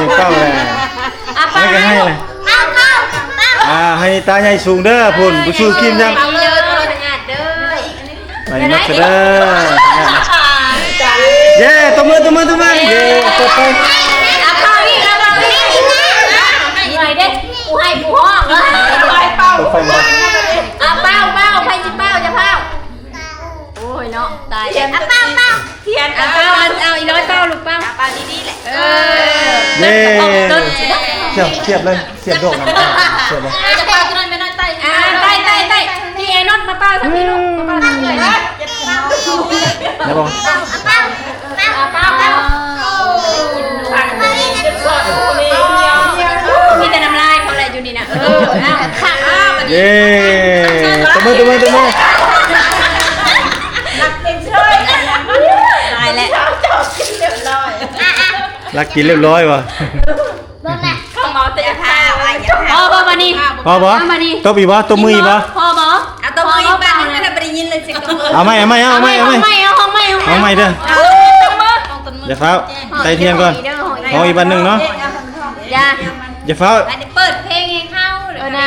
ຢາກເປົ່າແຫຼະ ອ່ະ ເປົ່າ ໃຫ້ກໍໃຫ້ແຫຼະ ເປົ່າ ເປົ່າ ອ່າ ໃຫ້ຕາໃຫຍ່ສູງເດີພຸ້ນ ບໍ່ສູ້ກິນນຳ ເອົາເດີ ເອົາເດີ ໄປນຳເດີ ເຢ້ ຕົບມື ຕົບມື ຕົບມື ເຢ້ ຕົບໄປ ອ່ະ ເປົ່າອີກ ເອົາເອົາອີກ ເມື່ອຍເດ້ ຜູ້ໃຫ້ຜູ້ຮ້ອງ ເອີ ເປົ່າເປົ່າ ເປົ່າ ໃຜຊິເປົ່າ ຢ່າເປົ່າ ໂອ້ຍເນາະ ຕາຍແລ້ວ ອ່ະ ເປົ່າ ເປົ່າ ທຽນ ອ່ະ ເປົ່າ ເອົາ ອີນ້ອຍເປົ່າ ລູກເປົ່າ ອ່ະ ເປົ່າດີໆແຫຼະ ເອີ ເຢ້ ສຽບ ສຽບເລີຍ ສຽບດອກນຳ ສຽບເລີຍ ອ່າ ໄຕ່ ໄຕ່ ໄຕ່ ໄຕ່ ພີ່ເອນົດມາເປົ່າທາງພີ້ລູກ ມາເປົ່າທາງເອື້ອຍ ໄດ້ບໍ່ ອ່ະ ເປົ່າ ເປົ່າ ເປົ່າ ມີແຕ່ນ້ຳລາຍເຂົາແຫຼະຢູ່ນີ້ນະ ເອີ ອ່ະ ຄັກ ອ່ະ ເຢ້ ຕົບມື ຕົບມື ຕົບມື ຕາຍແລ້ວ ລັກກິນຮຽບຮ້ອຍວ່າ ເບິ່ງນະ ເຂົາເມົາແຕ່ຢ່າພາ ພໍບໍ່ບາດນີ້ ພໍບໍ່ ເອົາບາດນີ້ ຕົບອີກບໍ່ ຕົບມືອີກບໍ່ ພໍບໍ່ ເອົາຕົບມືອີກບາດໜຶ່ງ ບໍ່ໄດ້ຍິນເລີຍ ເອົາໃໝ່ ເອົາໃໝ່ ເອົາໃໝ່ ເອົາໃໃໝ່ ເອົາໃໝ່ ເອົາໃໝ່ເດີ ເອົາຕົບມື ຢ່າຟ້າວ ໄຕ່ທຽນກ່ອນ ຂໍອີກບາດໜຶ່ງເນາະ ຢ່າ ຢ່າຟ້າວ ບາດນີ້ເປີດເພງໃຫ້ເຂົາ ເອີນະ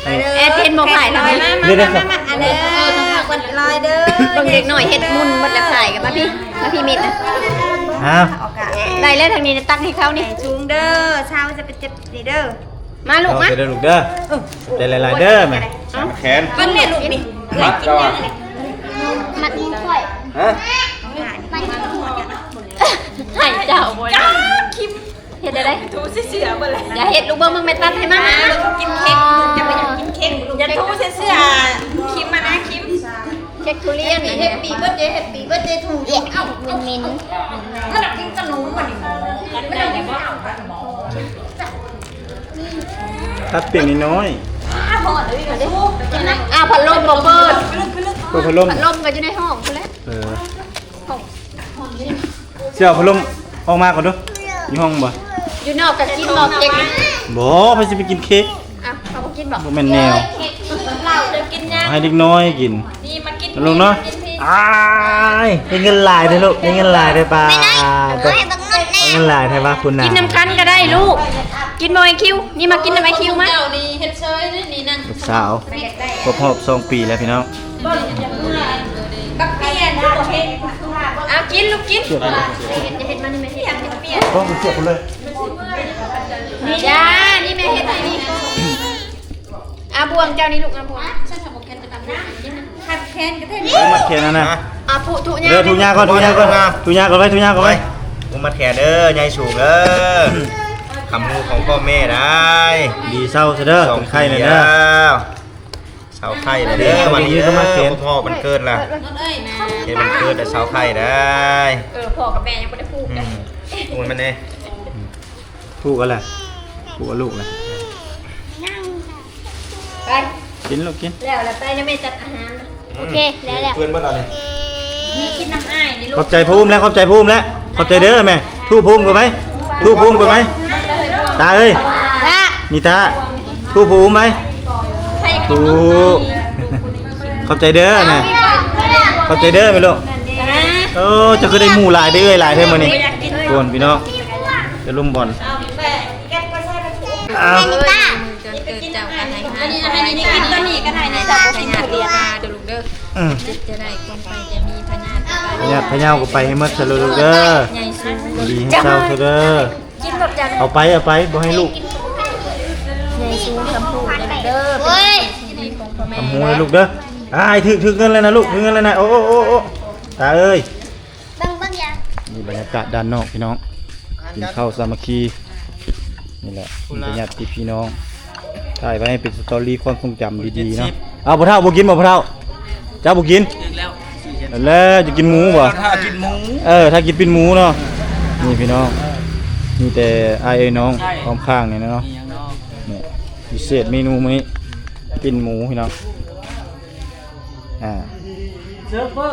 ແອດເຫັນບໍ່ ພາຍລອຍ ມາ ມາ ມາ ມາ ອັນເດີ ເອີ ເບິ່ງເດັກນ້ອຍເຮັດໝຸ່ນໝົດແລ້ວ ພາຍກັບມາພີ້ ມາພີ້ມິດນະ ອ້າວ ໄດ້ແລ້ວ ທາງນີ້ນະ ຕັກໃຫ້ເຂົານີ້ ສູງເດີ ຊາວຈະໄປເຈັບນີ້ເດີ ມາລູກມາ ເດີລູກເດີ ເອີ ຂອບໃຈຫຼາຍໆເດີແມ່ ແຂນ ເບິ່ງແມ່ລູກນີ້ ມັດຂ້ອຍ ຮະ ມັດຂ້ອຍ ໃຫ້ເຈົ້າບໍ່ ເຮັດໄດ້ ເຮັດໄດ້ ຖູເຊື່ອໆ ເບິ່ງແຫຼະ ຢ່າເຮັດລູກ ເບິ່ງ ເບິ່ງແມ່ຕັດໃຫ້ມາ ມາລູກກິນເຄັກ ລູກຈະໄປຢາກກິນເຄັກ ຢ່າຖູເຊື່ອໆ ຄິມມານະ ຄິມ ເຄັກທຸລຽນ Happy Birthday Happy Birthday to you ເອົ້າ ເໝັນໆ ມັນກິນຂະໜົມບັດນີ້ ຕັດປີກນ້ອຍໆ ອ້າວ ພັດລົມບໍ່ເປີດ ເປີດພັດລົມ ພັດລົມກໍຢູ່ໃນຫ້ອງພຸ້ນແຫຼະ ເອີ ຊິເອົາພັດລົມອອກມາກ່ອນດູ ຢູ່ຫ້ອງບໍ່ ຢູ່ນອກກໍກິນບໍ່ເຄັກ ບໍ່ ໃຜຊິໄປກິນເຄັກ ອ້າວ ເຂົາບໍ່ກິນບໍ່ ບໍ່ແມ່ນແນວ ເຮົາຈະກິນຫຍັງ ໃຫ້ເດັກນ້ອຍກິນ ນີ້ມາກິນ ລູກເນາະ ນີ້ມາກິນພີ້ ອ້າຍ ມີເງິນຫຼາຍເດ້ລູກ ມີເງິນຫຼາຍເດ້ ປ້າ ມີເງິນຫຼາຍແທ້ວ່າ ພຸ້ນນະ ກິນນຳກັນກໍໄດ້ລູກ ກິນບໍ່ໄອ້ຄິວ ນີ້ມາກິນນຳໄອ້ຄິວມາ ເຈົ້ານີ້ເຮັດເຊີຍນີ້ ນີ້ນະ ລູກສາວ ຄົບຮອບສອງປີແລ້ວພີ່ນ້ອງ ບັກປ່ຽນ ເອົາກິນລູກກິນ ເສຍບເລີຍ ເຮັດ ເຮັດມານີ້ແມ່ເຮັດ ບໍ່ ເສຍບເລີຍ ຢ່າ ນີ້ແມ່ເຮັດໃຫ້ນີ້ ອາ ບ່ວງເຈົ້ານີ້ລູກ ອາ ບ່ວງ ຄັນແຂນກໍໄດ້ ມັດແຂນຫັ້ນນະ ອາ ຜູ້ທຸຍາ ເດີ ທຸຍາກ່ອນ ທຸຍາກ່ອນ ທຸຍາກ່ອນໄວ້ ທຸຍາກ່ອນໄວ້ ຜູ້ມັດແຂນເດີ ໃຫຍ່ສູງເດີ ຄຳຮູ້ຂອງພໍ່ແມ່ໄດ້ ດີເຊົາຊະເດີ ເປັນໄຂ້ແລ້ວເດີ ເຊົາໄຂ້ແລ້ວເດີ ວັນນີ້ເດີ ຄົບຮອບວັນເກີດລະ ເຮັດວັນເກີດລະເຊົາໄຂ້ໄດ້ ເອີ ພໍ່ກັບແມ່ຍັງບໍ່ໄດ້ຜູກ ອືມ ໂອ້ຍ ມັນເດ້ ຜູກເອົາລະ ຜູກເອົາລູກລະ ໄປ ກິນລູກກິນ ແລ້ວລະ ໄປນະແມ່ຈັດອາຫານ ໂອເຄ ແລ້ວ ແລ້ວ ເພື່ອນເບິດລະນີ້ ນີ້ກິນນຳອ້າຍນີ້ລູກ ຂອບໃຈຜູ້ອຸ້ມແລ້ວ ຂອບໃຈຜູ້ອຸ້ມແລ້ວ ຂອບໃຈເດີແມ່ ທຸຜູ້ອຸ້ມກັນໄວ້ ທຸຜູ້ອຸ້ມກັນໄວ້ ຕາເອີຍ ລະ ນິຕາ ທຸຜູ້ອຸ້ມໄວ້ ທຸ ຂອບໃຈເດີແມ່ ຂອບໃຈເດີແມ່ລູກ ເອີ ເຈົ້າຄືໄດ້ໝູ່ຫຼາຍ ໄດ້ເອື້ອຍຫຼາຍແທ້ມື້ນີ້ ໂກນພີ່ນ້ອງ ຈະລຸມບອນ ອ້າວ ມື້ເກີດເຈົ້າກໍໃຫ້ຫາຍ ອັນນີ້ ອັນນີ້ກິນຕົວນີ້ກໍໄດ້ ໃຫ້ພະຍາດມາເດີລູກເດີ ອືມ ເຈັບຈະໄດ້ຄວາມໄຂ້ຈະມີ ພະຍາດ ພະຍາດພະເຍົາກໍໄປໃຫ້ໝົດຊະລູກເດີ ໃຫຍ່ສູງ ດີໃຫ້ເຊົາຊະເດີ ກິນແບບຢ່າງ ເອົາໄປ ເອົາໄປ ບໍ່ໃຫ້ລູກ ໃຫຍ່ສູງຄຳຮູ້ເດີລູກເດີ ເປັນສິ່ງທີ່ດີຂອງພໍ່ແມ່ ຄຳຮູ້ເດີລູກເດີ ອ້າຍ ຖືກ ຖືກເງິນແລ້ວນະລູກ ຖືກເງິນແລ້ວນະ ໂອ້ ໂອ້ ໂອ້ ໂອ້ ຕາເອີຍ ເບິ່ງ ເບິ່ງຢ່າ ນີ້ບັນຍາກາດດ້ານນອກພີ່ນ້ອງ ກິນເຂົ້າສາມັກຄີ ນີ້ແຫຼະ ມີແຕ່ຍາດຕິພີ່ນ້ອງ ຖ່າຍໄວ້ໃຫ້ເປັນສະຕໍຣີຄວາມຊົງຈຳດີໆເນາະ ເອົາ ພໍ່ເຖົ້າບໍ່ກິນບໍ່ ພໍ່ເຖົ້າ ເຈົ້າບໍ່ກິນ ອີກແລ້ວ ແລ້ວຈະກິນໝູບໍ່ ຖ້າກິນໝູ ເອີ ຖ້າກິນປີ້ນໝູເນາະ ນີ້ພີ່ນ້ອງ ມີແຕ່ອ້າຍເອີຍນ້ອງ ໃຊ່ ພ້ອມຂ້າງນີ້ເນາະ ນີ້ຫຍັງເນາະ ນີ້ ພິເສດເມນູມື້ນີ້ ປີ້ນໝູພີ່ນ້ອງ ອ່າ ເຊີບເບີ